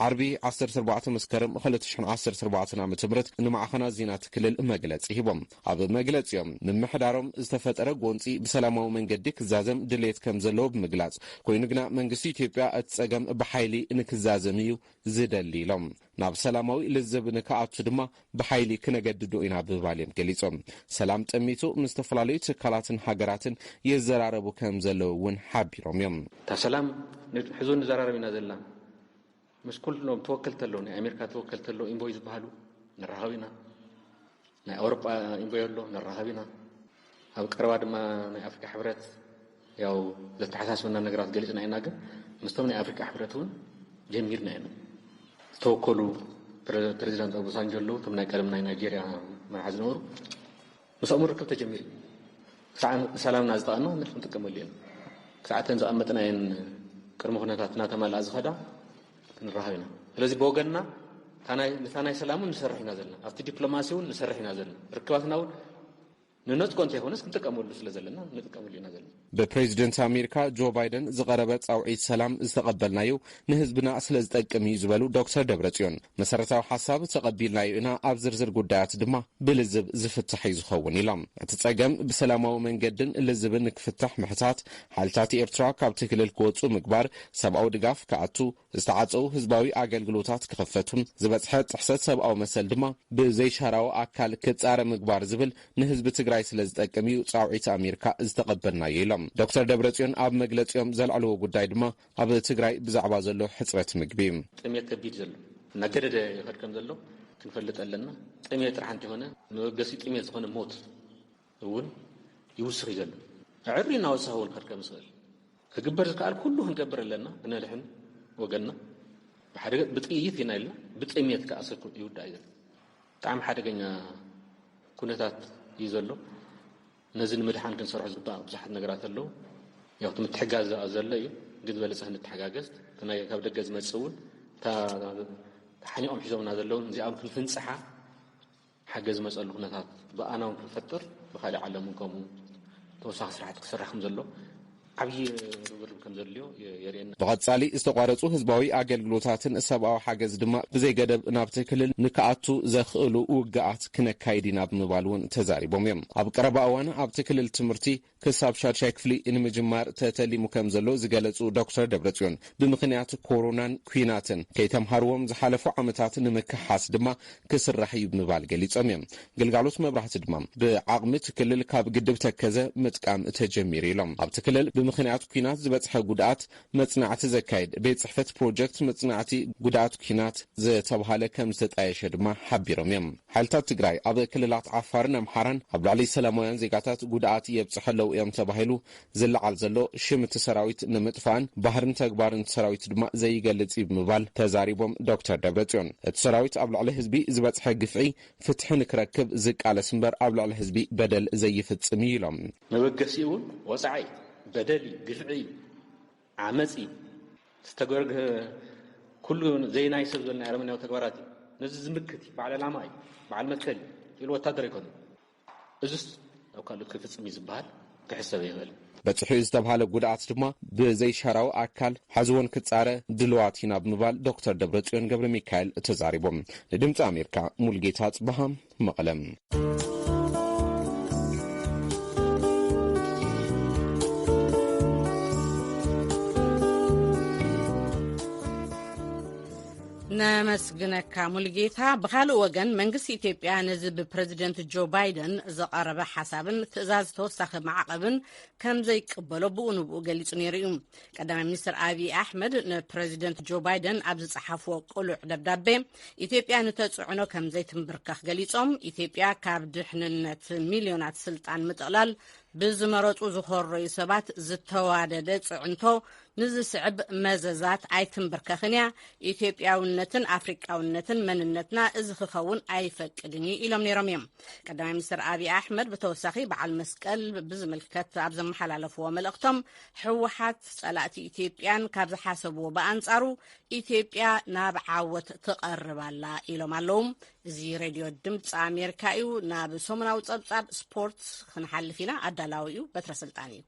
ዓርቢ ዓሰርተ ኣርባዕተ መስከረም ክልተ ሽሕን ዓሰርተ ኣርባዕተን ዓመተ ምህረት ንማዕኸናት ዜና እቲ ክልል መግለጺ ሂቦም። ኣብ መግለጺኦም ምምሕዳሮም ዝተፈጠረ ጎንፂ ብሰላማዊ መንገዲ ክዛዘም ድሌት ከም ዘለዎ ብምግላጽ፣ ኮይኑ ግና መንግስቲ ኢትዮጵያ እቲ ጸገም ብሓይሊ ንክዛዘም እዩ ዝደሊ ኢሎም። ናብ ሰላማዊ ልዝብ ንክኣቱ ድማ ብሓይሊ ክነገድዶ ኢና ብምባል እዮም ገሊጾም። ሰላም ጠሚቱ ምስ ዝተፈላለዩ ትካላትን ሃገራትን ይዘራረቡ ከም ዘለዉ እውን ሓቢሮም እዮም። እታ ሰላም ን-፣ ሕዞ ንዘራረብ ኢና ዘለና። ምስ ኩሎም ተወከልቲ ኣለዉ፣ ናይ ኣሜሪካ ተወከልቲ ኣለዉ፣ ኢንቮይ ዝበሃሉ ንራኸብ ኢና። ናይ ኣውሮጳ ኢንቮይ ኣሎ፣ ንራኸብ ኢና። ኣብ ቀረባ ድማ ናይ ኣፍሪካ ሕብረት ያው ዘተሓሳስበና ነገራት ገሊጽና ኢና፣ ግን ምስቶም ናይ ኣፍሪካ ሕብረት እውን ጀሚርና ኢና። ዝተወከሉ ፕረ-፣ ፕሬዚዳንት ኦባሳንጆ ኣለዉ፣ እቶም ናይ ቀደም ናይ ናይጄርያ መራሒ ዝነበሩ፣ ምስኦም ርክብ ተጀሚሩ። ክሳዕ ሰላምና ዝተቐማ ክንጥቀመሉ ኢና። ክሳዕ እተን ዘቐመጥናየን ቅድመ ኩነታት እናተማልኣ ዝኸዳ ክንራኸብ ኢና። ስለዚ ብወገንና እታ ናይ፣ ነታ ናይ ሰላም እውን ንሰርሕ ኢና ዘለና፣ ኣብቲ ዲፕሎማሲ እውን ንሰርሕ ኢና ዘለና። ርክባትና እውን ንነጽጎ እንተይኮነስ ክንጥቀመሉ ስለ ዘለና ንጥቀመሉ ኢና ዘለና። ብፕሬዚደንት ኣሜሪካ ጆ ባይደን ዝቐረበ ጻውዒት ሰላም ዝተቐበልናዮ ንህዝብና ስለ ዝጠቅም እዩ ዝበሉ ዶክተር ደብረጽዮን፣ መሰረታዊ ሓሳብ ተቐቢልናዮ ኢና፣ ኣብ ዝርዝር ጉዳያት ድማ ብልዝብ ዝፍታሕ እዩ ዝኸውን ኢሎም። እቲ ጸገም ብሰላማዊ መንገድን ልዝብን ንክፍታሕ ምሕታት፣ ሓይልታት ኤርትራ ካብቲ ክልል ክወጹ ምግባር፣ ሰብኣዊ ድጋፍ ክኣቱ፣ ዝተዓጸዉ ህዝባዊ ኣገልግሎታት ክኽፈቱ፣ ዝበጽሐ ጥሕሰት ሰብኣዊ መሰል ድማ ብዘይሻራዊ ኣካል ክጻረ ምግባር ዝብል ንህዝቢ ትግራይ ስለ ዝጠቅም እዩ ጻውዒት ኣሜሪካ ዝተቐበልናዮ ኢሎም። ዶክተር ደብረጽዮን ኣብ መግለጺኦም ዘልዕልዎ ጉዳይ ድማ ኣብ ትግራይ ብዛዕባ ዘሎ ሕጽረት ምግቢ እዩ። ጥሜት ከቢድ ዘሎ እናገደደ ይኸድ ከም ዘሎ ክንፈልጥ ኣለና። ጥሜት ጥራሕ እንተይኮነ መበገሲ ጥሜት ዝኾነ ሞት እውን ይውስኽ እዩ ዘሎ። ኣዕሪ እናወሰኸ እውን ክኸድ ከም ዝኽእል ክግበር ዝከኣል ኩሉ ክንገብር ኣለና፣ ክነድሕን ወገንና። ብሓደ ገፅ ብጥይት ኢና ኢልና፣ ብጥሜት ከዓ ሰኩ-፣ ይውዳእ እዩ ዘሎ። ብጣዕሚ ሓደገኛ ኩነታት እዩ ዘሎ። ነዚ ንምድሓን ክንሰርሖ ዝግባእ ብዙሓት ነገራት ኣለዉ። ያው እቲ ምትሕጋዝ ኣብ ዘሎ እዩ፣ ግን ዝበለፀ ክንተሓጋገዝ፣ እቲ ናይ ካብ ደገ ዝመፅእ እውን እታ ተሓኒቖም ሒዞምና ዘለውን እዚኣም ክንፍንፅሓ ሓገዝ ዝመፀሉ ኩነታት ብኣና እውን ክንፈጥር፣ ብካሊእ ዓለም እውን ከምኡ ተወሳኺ ስራሕቲ ክስራሕ ከም ዘሎ ዓብዪ ርብርብ ከም ዘድልዮ የ-፣ የርእየና። ብቐጻሊ ዝተቋረጹ ህዝባዊ ኣገልግሎታትን ሰብኣዊ ሓገዝ ድማ ብዘይገደብ ናብቲ ክልል ንክኣቱ ዘኽእሉ ውግኣት ክነካይድ ኢና ብምባል እውን ተዛሪቦም እዮም። ኣብ ቀረባ እዋን ኣብቲ ክልል ትምህርቲ ክሳብ ሻድሻይ ክፍሊ ንምጅማር ተተሊሙ ከም ዘሎ ዝገለጹ ዶክተር ደብረጽዮን፣ ብምኽንያት ኮሮናን ኲናትን ከይተምሃርዎም ዝሓለፉ ዓመታት ንምክሓስ ድማ ክስራሕ እዩ ብምባል ገሊጾም እዮም። ግልጋሎት መብራህቲ ድማ ብዓቕሚ እቲ ክልል ካብ ግድብ ተከዘ ምጥቃም ተጀሚሩ ኢሎም። ኣብቲ ክልል ብምኽንያት ኲናት ዝበጽሐ ጉድኣት መጽናዕቲ ዘካይድ ቤት ጽሕፈት ፕሮጀክት መጽናዕቲ ጉድኣት ኲናት ዝተባሃለ ከም ዝተጣየሸ ድማ ሓቢሮም እዮም። ሓይልታት ትግራይ ኣብ ክልላት ዓፋርን ኣምሓራን ኣብ ልዕሊ ሰላማውያን ዜጋታት ጉድኣት የብፅሑ ኣለዉ እዮም ተባሂሉ ዝለዓል ዘሎ ሽም እቲ ሰራዊት ንምጥፋእን ባህርን ተግባርን እቲ ሰራዊት ድማ ዘይገልጽ እዩ ብምባል ተዛሪቦም ዶክተር ደብረጽዮን። እቲ ሰራዊት ኣብ ልዕሊ ህዝቢ ዝበጽሐ ግፍዒ ፍትሒ ንክረክብ ዝቃለስ እምበር ኣብ ልዕሊ ህዝቢ በደል ዘይፍጽም እዩ ኢሎም። መበገሲኡ እውን ወጻዒ በደል እዩ፣ ግፍዒ እዩ፣ ዓመፅ እዩ። ዝተገርገ ኩሉ ዘይናይ ሰብ ዘሎ ኣረመኔያዊ ተግባራት እዩ። ነዚ ዝምክት እዩ፣ በዓል ዕላማ እዩ፣ በዓል መትከል እዩ ኢሉ ወታደር ኣይኮነን። እዚስ ኣብ ካልኦት ክፍጽም እዩ ዝበሃል ክሕሰብ ይኽእል። በጽሑ ዝተባሃለ ጉድኣት ድማ ብዘይሻራዊ ኣካል ሓዝዎን ክጻረ ድልዋት ኢና ብምባል ዶክተር ደብረጽዮን ገብረ ሚካኤል ተዛሪቦም። ንድምፂ ኣሜሪካ ሙልጌታ ጽበሃ መቐለም። ነመስግነካ ሙልጌታ። ብኻልእ ወገን መንግስቲ ኢትዮጵያ ነዚ ብፕረዚደንት ጆ ባይደን ዝቐረበ ሓሳብን ትእዛዝ ተወሳኺ ማዕቐብን ከም ዘይቅበሎ ብኡ ንብኡ ገሊጹ ነይሩ እዩ። ቀዳማይ ሚኒስትር ኣብይ ኣሕመድ ንፕረዚደንት ጆ ባይደን ኣብ ዝጸሓፍዎ ቅሉዕ ደብዳቤ፣ ኢትዮጵያ ንተጽዕኖ ከም ዘይትንብርከኽ ገሊጾም፣ ኢትዮጵያ ካብ ድሕንነት ሚልዮናት ስልጣን ምጥቕላል ብዝመረጹ ዝኾረዩ ሰባት ዝተዋደደ ጽዕንቶ ንዝስዕብ መዘዛት ኣይትንብርከኽን እያ። ኢትዮጵያውነትን ኣፍሪቃውነትን መንነትና እዚ ክኸውን ኣይፈቅድን እዩ ኢሎም ነይሮም እዮም። ቀዳማይ ሚኒስትር ኣብይ ኣሕመድ ብተወሳኺ በዓል መስቀል ብዝምልከት ኣብ ዘመሓላለፍዎ መልእኽቶም፣ ህወሓት ጸላእቲ ኢትዮጵያን ካብ ዝሓሰብዎ ብኣንጻሩ ኢትዮጵያ ናብ ዓወት ትቐርብ ኣላ ኢሎም ኣለዉ። እዚ ሬድዮ ድምፂ ኣሜሪካ እዩ። ናብ ሰሙናዊ ጸብጻብ ስፖርት ክንሓልፍ ኢና። ኣዳላዊኡ በትረ ስልጣን እዩ።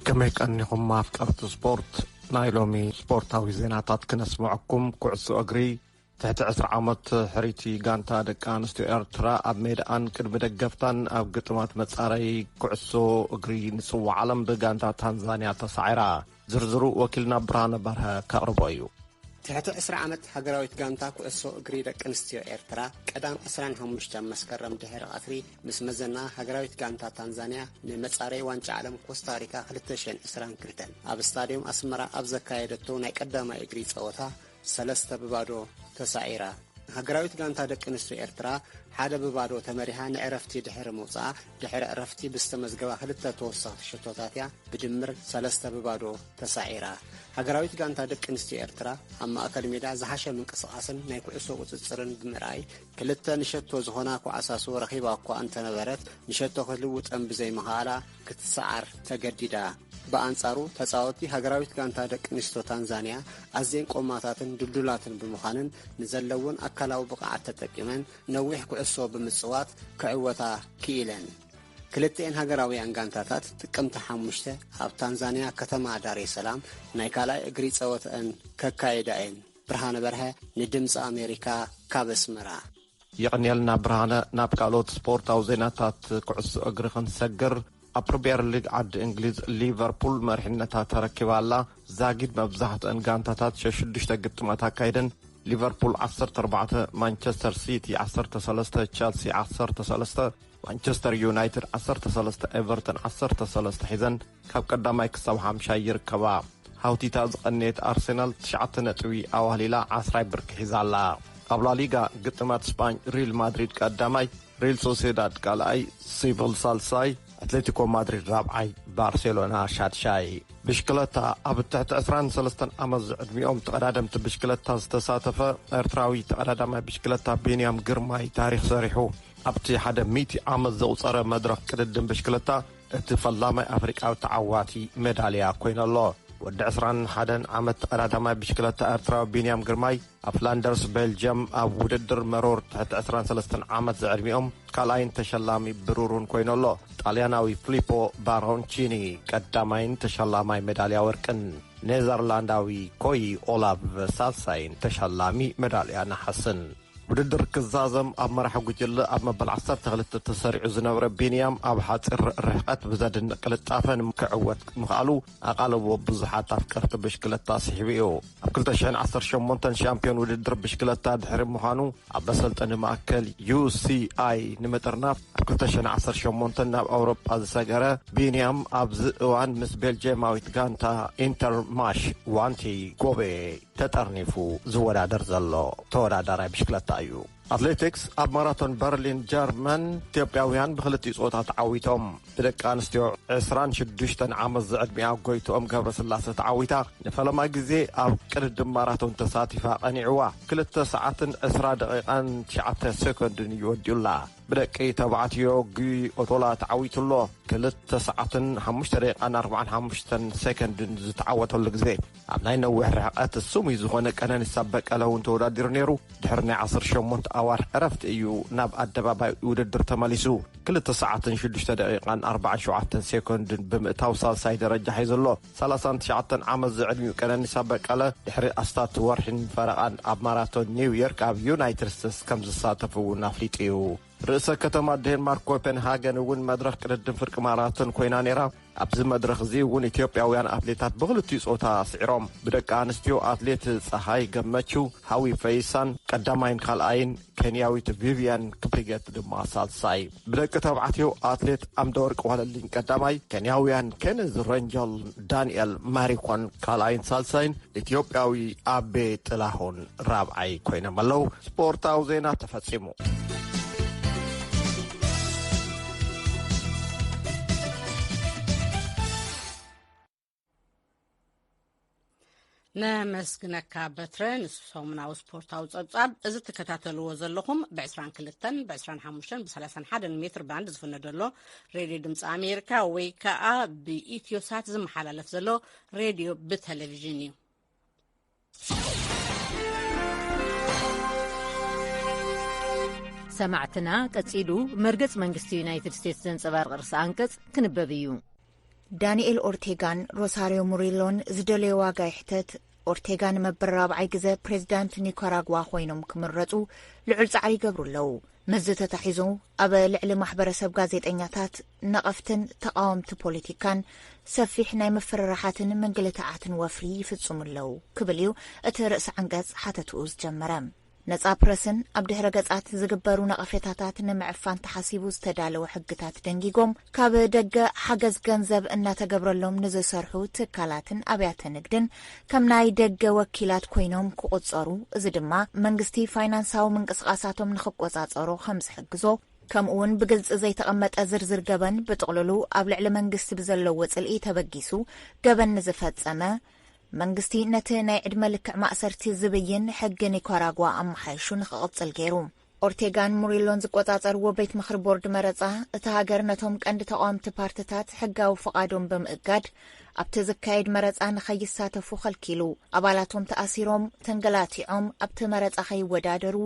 ከመይ ቀኒኹም ኣፍቀርቲ ስፖርት? ናይ ሎሚ ስፖርታዊ ዜናታት ክነስምዐኩም። ኩዕሶ እግሪ ትሕቲ ዕስራ ዓመት ሕርይቲ ጋንታ ደቂ ኣንስትዮ ኤርትራ ኣብ ሜዳኣን ቅድሚ ደገፍታን ኣብ ግጥማት መጻረይ ኩዕሶ እግሪ ንጽዋዕ ዓለም ብጋንታ ታንዛንያ ተሳዒራ። ዝርዝሩ ወኪልና ብርሃነ በርሀ ከቕርቦ እዩ። ትሕቲ ዕስራ ዓመት ሃገራዊት ጋንታ ኩዕሶ እግሪ ደቂ ኣንስትዮ ኤርትራ ቀዳም ዕስራን ሓሙሽተን መስከረም ድሕሪ ቀትሪ ምስ መዘና ሃገራዊት ጋንታ ታንዛንያ ንመጻረይ ዋንጫ ዓለም ኮስታሪካ ክልተ ሽሕን ዕስራን ክልተን ኣብ ስታድዮም ኣስመራ ኣብ ዘካየደቶ ናይ ቀዳማይ እግሪ ጸወታ ሰለስተ ብባዶ ተሳዒራ። ሃገራዊት ጋንታ ደቂ ኣንስትዮ ኤርትራ ሓደ ብባዶ ተመሪሃ ንዕረፍቲ ድሕሪ ምውጻኣ፣ ድሕሪ ዕረፍቲ ብዝተመዝገባ ክልተ ተወሰኽቲ ሸቶታት እያ ብድምር ሰለስተ ብባዶ ተሳዒራ። ሃገራዊት ጋንታ ደቂ ኣንስትዮ ኤርትራ ኣብ ማእከል ሜዳ ዝሓሸ ምንቅስቓስን ናይ ኩዕሶ ቁጽጽርን ብምርኣይ፣ ክልተ ንሸቶ ዝኾና ኮዓሳሱ ረኺባ እኳ እንተነበረት፣ ንሸቶ ክትልውጠን ብዘይምኽኣላ ክትሰዓር ተገዲዳ። ብኣንጻሩ፣ ተጻወትቲ ሃገራዊት ጋንታ ደቂ ኣንስትዮ ታንዛንያ ኣዝየን ቆማታትን ድልዱላትን ብምዃንን፣ ንዘለወን ኣካላዊ ብቕዓት ተጠቂመን ነዊሕ ኩዕሶ ብምጽዋት ክዕወታ ክኢለን። ክልቲኤን ሃገራውያን ጋንታታት ጥቅምቲ ሓሙሽተ ኣብ ታንዛንያ ከተማ ዳሬ ሰላም ናይ ካልኣይ እግሪ ጸወተአን ከካይዳ እየን። ብርሃነ በርሀ ንድምፂ ኣሜሪካ ካብ ኣስመራ። የቕንየልና ብርሃነ። ናብ ካልኦት ስፖርታዊ ዜናታት ኩዕሶ እግሪ ክንሰግር፣ ኣብ ፕሪምየር ሊግ ዓዲ እንግሊዝ ሊቨርፑል መሪሕነታ ተረኪባ ኣላ። ዛጊድ መብዛሕትአን ጋንታታት ሸሽዱሽተ ግጥማት ኣካይደን። ሊቨርፑል ዓሰርተ ኣርባዕተ፣ ማንቸስተር ሲቲ ዓሰርተ ሰለስተ፣ ቸልሲ ዓሰርተ ሰለስተ፣ ማንቸስተር ዩናይትድ ዓሰርተ ሰለስተ፣ ኤቨርተን ዓሰርተ ሰለስተ ሒዘን ካብ ቀዳማይ ክሳብ ሓምሻይ ይርከባ። ሃውቲታ ዝቐነየት ኣርሰናል ትሽዓተ ነጥቢ ኣዋህሊላ ዓስራይ ብርኪ ሒዛ ኣላ። ኣብ ላሊጋ ግጥማት ስጳኝ ሪል ማድሪድ ቀዳማይ፣ ሪል ሶሴዳድ ካልኣይ፣ ሲቪል ሳልሳይ፣ ኣትሌቲኮ ማድሪድ ራብዓይ፣ ባርሴሎና ሻድሻይ። ብሽክለታ ኣብ ትሕቲ ዕስራን ሰለስተን ዓመት ዝዕድሚኦም ተቐዳደምቲ ብሽክለታ ዝተሳተፈ ኤርትራዊ ተቐዳዳማይ ብሽክለታ ቢንያም ግርማይ ታሪኽ ሰሪሑ። ኣብቲ ሓደ ሚእቲ ዓመት ዘቑጸረ መድረኽ ቅድድም ብሽክለታ እቲ ፈላማይ ኣፍሪቃዊ ተዓዋቲ ሜዳልያ ኮይነሎ። ወዲ ዕስራን ሓደን ዓመት ተቐዳዳማይ ብሽክለታ ኤርትራዊ ቢንያም ግርማይ ኣብ ፍላንደርስ ቤልጅየም ኣብ ውድድር መሮር ትሕቲ ዕስራን ሰለስተን ዓመት ዝዕድሚኦም ካልኣይን ተሸላሚ ብሩሩን ኮይነሎ። ጣልያናዊ ፍሊፖ ባሮንቺኒ ቀዳማይን ተሸላማይ ሜዳልያ ወርቅን፣ ኔዘርላንዳዊ ኮይ ኦላቭ ሳልሳይን ተሸላሚ ሜዳልያ ነሓስን። ውድድር ክዛዘም ኣብ መራሒ ጉጅለ ኣብ መበል ዓሰርተ ክልተ ተሰሪዑ ዝነበረ ቢንያም ኣብ ሓፂር ርሕቀት ብዘድንቕ ቅልጣፈ ክዕወት ምኽኣሉ ኣቓልቦ ብዙሓት ኣፍቀርቲ ብሽክለታ ስሒቡ እዩ። ኣብ ክልተ ሽሕን ዓሰርተ ሸሞንተን ሻምፒዮን ውድድር ብሽክለታ ድሕሪ ምዃኑ ኣብ መሰልጠኒ ማእከል ዩ ሲ ኣይ ንምጥርናፍ ኣብ ክልተ ሽሕን ዓሰርተ ሸሞንተን ናብ ኣውሮጳ ዝሰገረ ቢንያም ኣብዚ እዋን ምስ ቤልጅየማዊት ጋንታ ኢንተርማሽ ዋንቲ ጎቤ ተጠርኒፉ ዝወዳደር ዘሎ ተወዳዳራይ ብሽክለታ እዩ። ኣትሌቲክስ፣ ኣብ ማራቶን በርሊን ጀርመን ኢትዮጵያውያን ብክልቲኡ ጾታ ተዓዊቶም። ብደቂ ኣንስትዮ ዕስራን ሽዱሽተን ዓመት ዝዕድሚኣ ጎይትኦም ገብረስላሰ ተዓዊታ ንፈለማ ግዜ ኣብ ቅድድም ማራቶን ተሳቲፋ ቀኒዕዋ። ክልተ ሰዓትን ዕስራ ደቂቓን ትሽዓተ ሴኮንድን እዩ ወዲኡላ። ብደቂ ተባዕትዮ ጉይ ኦቶላ ተዓዊቱሎ። ክልተ ሰዓትን ሓሙሽተ ደቂቓን ኣርባዓን ሓሙሽተን ሴኮንድን ዝተዓወተሉ ግዜ። ኣብ ናይ ነዊሕ ርሕቀት ስሙይ ዝኾነ ቀነኒሳ በቀለ እውን ተወዳዲሩ ነይሩ። ድሕሪ ናይ ዓሰርተ ሸሞንተ ኣዋርሕ ዕረፍቲ እዩ ናብ ኣደባባይ ውድድር ተመሊሱ። ክልተ ሰዓትን ሽዱሽተ ደቂቓን ኣርባዓን ሸውዓተን ሴኮንድን ብምእታው ሳልሳይ ደረጃ ሒዙ ኣሎ። ሰላሳን ትሽዓተን ዓመት ዝዕድሚኡ ቀነኒሳ በቀለ ድሕሪ ኣስታት ወርሒን ፈረቓን ኣብ ማራቶን ኒውዮርክ ኣብ ዩናይትድ ስቴትስ ከም ዝሳተፍ እውን ኣፍሊጡ እዩ። ርእሰ ከተማ ዴንማርክ ኮፐንሃገን እውን መድረኽ ቅድድም ፍርቂ ማራቶን ኮይና ነይራ። ኣብዚ መድረኽ እዚ እውን ኢትዮጵያውያን ኣትሌታት ብኽልቲኡ ጾታ ስዒሮም። ብደቂ ኣንስትዮ ኣትሌት ጸሃይ ገመችው፣ ሃዊ ፈይሳን ቀዳማይን ካልኣይን፣ ኬንያዊት ቪቪያን ክፕሪገት ድማ ሳልሳይ። ብደቂ ተባዕትዮ ኣትሌት ኣምደወርቅ ዋለልኝ ቀዳማይ፣ ኬንያውያን ኬነዝ ረንጀል፣ ዳንኤል ማሪኮን ካልኣይን ሳልሳይን፣ ኢትዮጵያዊ ኣቤ ጥላሁን ራብዓይ ኮይኖም ኣለዉ። ስፖርታዊ ዜና ተፈጺሙ። ነመስግነካ በትረ። ንሱ ሰሙናዊ ስፖርታዊ ጸብጻብ። እዚ ትከታተልዎ ዘለኹም ብ22፣ ብ25፣ ብ31 ሜትር ባንድ ዝፍነ ዘሎ ሬድዮ ድምፂ ኣሜሪካ ወይ ከዓ ብኢትዮሳት ዝመሓላለፍ ዘሎ ሬድዮ ብቴሌቪዥን እዩ። ሰማዕትና፣ ቀጺሉ መርገጽ መንግስቲ ዩናይትድ ስቴትስ ዘንጸባርቕ ርእሰ ኣንቀጽ ክንበብ እዩ። ዳንኤል ኦርቴጋን ሮሳሪዮ ሙሪሎን ዝደለዮ ዋጋ ይሕተት፣ ኦርቴጋ ንመበል ራብዓይ ግዘ ፕሬዝዳንት ኒካራጓ ኮይኖም ክምረጹ ልዑል ጻዕሪ ይገብሩ ኣለዉ። ምስዚ ተታሒዙ፣ ኣብ ልዕሊ ማሕበረሰብ ጋዜጠኛታት፣ ነቐፍትን ተቓወምቲ ፖለቲካን ሰፊሕ ናይ ምፍርራሓትን ምንግልታዓትን ወፍሪ ይፍጽሙ ኣለዉ ክብል እዩ እቲ ርእሰ ዓንቀጽ ሓተትኡ ዝጀመረ። ነጻ ፕረስን ኣብ ድሕረ ገጻት ዝግበሩ ነቐፌታታት ንምዕፋን ተሓሲቡ ዝተዳለወ ሕግታት ደንጊጎም፣ ካብ ደገ ሓገዝ ገንዘብ እናተገብረሎም ንዝሰርሑ ትካላትን ኣብያተ ንግድን ከም ናይ ደገ ወኪላት ኮይኖም ክቑጸሩ፣ እዚ ድማ መንግስቲ ፋይናንሳዊ ምንቅስቓሳቶም ንኽቆጻጸሮ ከም ዝሕግዞ፣ ከምኡ እውን ብግልጺ ዘይተቐመጠ ዝርዝር ገበን ብጥቕልሉ ኣብ ልዕሊ መንግስቲ ብዘለዎ ጽልኢ ተበጊሱ ገበን ንዝፈጸመ፣ መንግስቲ ነቲ ናይ ዕድመ ልክዕ ማእሰርቲ ዝብይን ሕጊ ኒካራጓ ኣመሓይሹ ንኽቕጽል ገይሩ። ኦርቴጋን ሙሪሎን ዝቆጻጸርዎ ቤት ምኽሪ ቦርድ መረጻ፣ እታ ሃገር ነቶም ቀንዲ ተቓወምቲ ፓርትታት ሕጋዊ ፍቓዶም ብምእጋድ፣ ኣብቲ ዝካየድ መረጻ ንኸይሳተፉ ከልኪሉ። ኣባላቶም ተኣሲሮም፣ ተንገላቲዖም፣ ኣብቲ መረጻ ከይወዳደሩ፣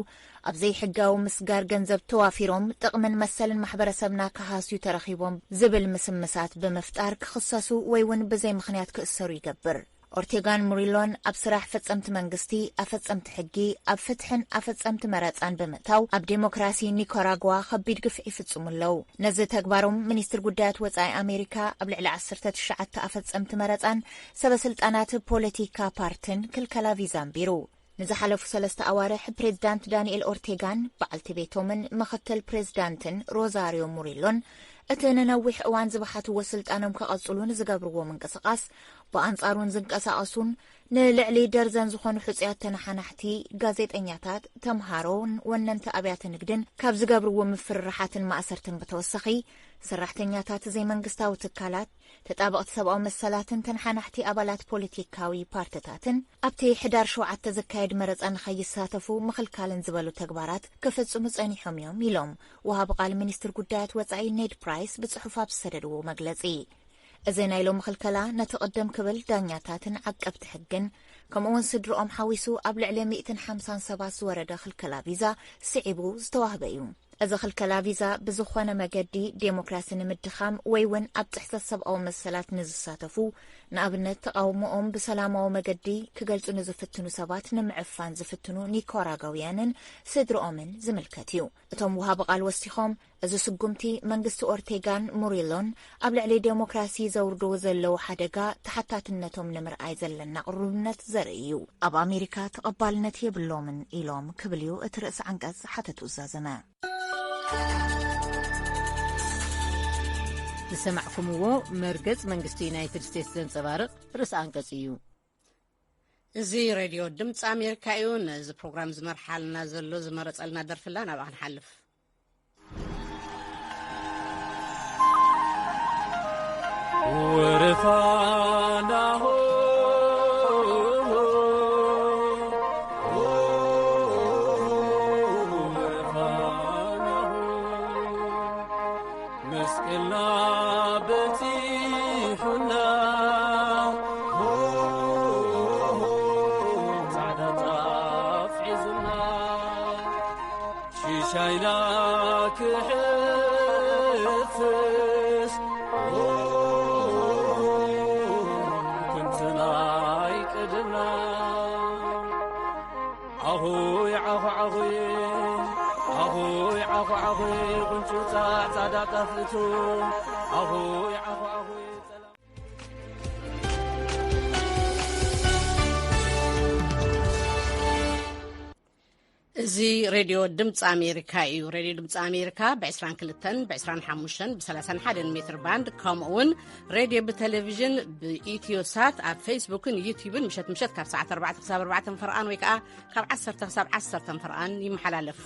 ኣብ ዘይሕጋዊ ምስጋር ገንዘብ ተዋፊሮም፣ ጥቕምን መሰልን ማሕበረሰብና ክሃስዩ ተረኺቦም ዝብል ምስምሳት ብምፍጣር ክኽሰሱ ወይ እውን ብዘይ ምኽንያት ክእሰሩ ይገብር። ኦርቴጋን ሙሪሎን ኣብ ስራሕ ፈጸምቲ መንግስቲ፣ ኣፈጸምቲ ሕጊ፣ ኣብ ፍትሕን ኣፈጸምቲ መረጻን ብምእታው፣ ኣብ ዴሞክራሲ ኒካራጓ ከቢድ ግፍዒ ይፍጽሙ ኣለዉ። ነዚ ተግባሮም፣ ሚኒስትር ጉዳያት ወጻኢ ኣሜሪካ ኣብ ልዕሊ ዓሰርተ ትሽዓተ ኣፈጸምቲ መረጻን ሰበ ስልጣናት ፖለቲካ ፓርትን ክልከላ ቪዛ ኣንቢሩ። ንዝሓለፉ ሰለስተ ኣዋርሕ፣ ፕሬዝዳንት ዳንኤል ኦርቴጋን በዓልቲ ቤቶምን ምኽትል ፕሬዝዳንትን ሮዛሪዮ ሙሪሎን፣ እቲ ንነዊሕ እዋን ዝበሓትዎ ስልጣኖም ከቐጽሉ ንዝገብርዎ ምንቅስቓስ፣ ብኣንጻሩን ዝንቀሳቐሱን ንልዕሊ ደርዘን ዝኾኑ ሕጹያት ተነሓናሕቲ፣ ጋዜጠኛታት፣ ተምሃሮን ወነንቲ ኣብያተ ንግድን ካብ ዝገብርዎ ምፍርራሓትን ማእሰርትን ብተወሳኺ፣ ሰራሕተኛታት ዘይመንግስታዊ ትካላት፣ ተጣበቕቲ ሰብኣዊ መሰላትን ተነሓናሕቲ ኣባላት ፖለቲካዊ ፓርትታትን ኣብቲ ሕዳር ሸውዓተ ዝካየድ መረጻ ንኸይሳተፉ ምኽልካልን ዝበሉ ተግባራት ክፍጽሙ ጸኒሖም እዮም ኢሎም ወሃቢ ቃል ሚኒስትር ጉዳያት ወጻኢ ኔድ ፕራይስ ብጽሑፍ ኣብ ዝሰደድዎ መግለጺ። እዚ ናይ ሎሚ ክልከላ ነቲ ቅድም ክብል ዳኛታትን ዓቀብቲ ሕግን ከምኡውን ስድርኦም ሓዊሱ ኣብ ልዕሊ ሚእትን ሓምሳን ሰባት ዝወረደ ክልከላ ቪዛ ስዒቡ ዝተዋህበ እዩ። እዚ ክልከላ ቪዛ ብዝኾነ መገዲ ዴሞክራሲ ንምድኻም ወይ እውን ኣብ ጥሕሰት ሰብኣዊ መሰላት ንዝሳተፉ፣ ንኣብነት ተቓውሞኦም ብሰላማዊ መገዲ ክገልጹ ንዝፍትኑ ሰባት ንምዕፋን ዝፍትኑ ኒካራጋውያንን ስድርኦምን ዝምልከት እዩ። እቶም ወሃቢ ቃል ወሲኾም፣ እዚ ስጉምቲ መንግስቲ ኦርቴጋን ሙሪሎን ኣብ ልዕሊ ዴሞክራሲ ዘውርድዎ ዘለዉ ሓደጋ ተሓታትነቶም ንምርኣይ ዘለና ቅሩብነት ዘርኢ እዩ። ኣብ ኣሜሪካ ተቐባልነት የብሎምን ኢሎም ክብል እዩ እቲ ርእሲ ዓንቀጽ ሓተቱ ዝዛዘመ። ዝሰማዕኩምዎ መርገጽ መንግስቲ ዩናይትድ ስቴትስ ዘንጸባርቕ ርእሲ ኣንቀጽ እዩ። እዚ ሬድዮ ድምፂ ኣሜሪካ እዩ። ነዚ ፕሮግራም ዝመርሓልና ዘሎ ዝመረጸልና ደርፍላ ናብኣ ክንሓልፍ። ወረፋናሆ መስቀልና በጺሑና ጻዕዳ ጣፍ ሒዙና ሽሻይና ክሕፍስ ክንትናይ ቅድና ኣኹይ ዓኹ ዓኹይ ኣኹይ ዓኹ ዓኹይ ቁንጭፃዕ ፃዕዳ ጣፍእቱ ኣኹይ ዓኹ ዓኹይ እዚ ሬድዮ ድምፂ ኣሜሪካ እዩ። ሬድዮ ድምፂ ኣሜሪካ ብ22፣ ብ25፣ ብ31 ሜትር ባንድ፣ ከምኡ እውን ሬድዮ ብቴሌቪዥን ብኢትዮ ሳት ኣብ ፌስቡክን ዩቲዩብን ምሸት ምሸት ካብ ሰዓት ኣርባዕተ ክሳብ ኣርባዕተ ፈርቓን ወይ ከዓ ካብ ዓሰርተ ክሳብ ዓሰርተ ፈርቓን ይመሓላለፍ።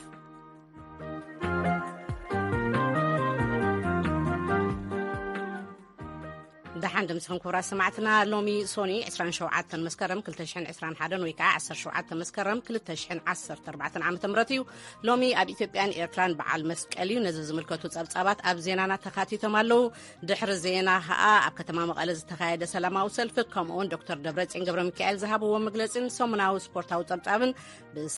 ደሓን ድምስኽን ክቡራት ሰማዕትና። ሎሚ ሶኒ ዕስራን ሸውዓተን መስከረም ክልተ ሽሕን ዕስራን ሓደን ወይ ከዓ ዓሰርተ ሸውዓተ መስከረም ክልተ ሽሕን ዓሰርተ ኣርባዕተን ዓመተ ምህረት እዩ። ሎሚ ኣብ ኢትዮጵያን ኤርትራን በዓል መስቀል እዩ። ነዚ ዝምልከቱ ጸብጻባት ኣብ ዜናና ተኻቲቶም ኣለዉ። ድሕሪ ዜና ከዓ ኣብ ከተማ መቐለ ዝተኻየደ ሰላማዊ ሰልፊ፣ ከምኡውን ዶክተር ደብረጽዮን ገብረ ሚካኤል ዝሃብዎ መግለጺን ሰሙናዊ ስፖርታዊ ጸብጻብን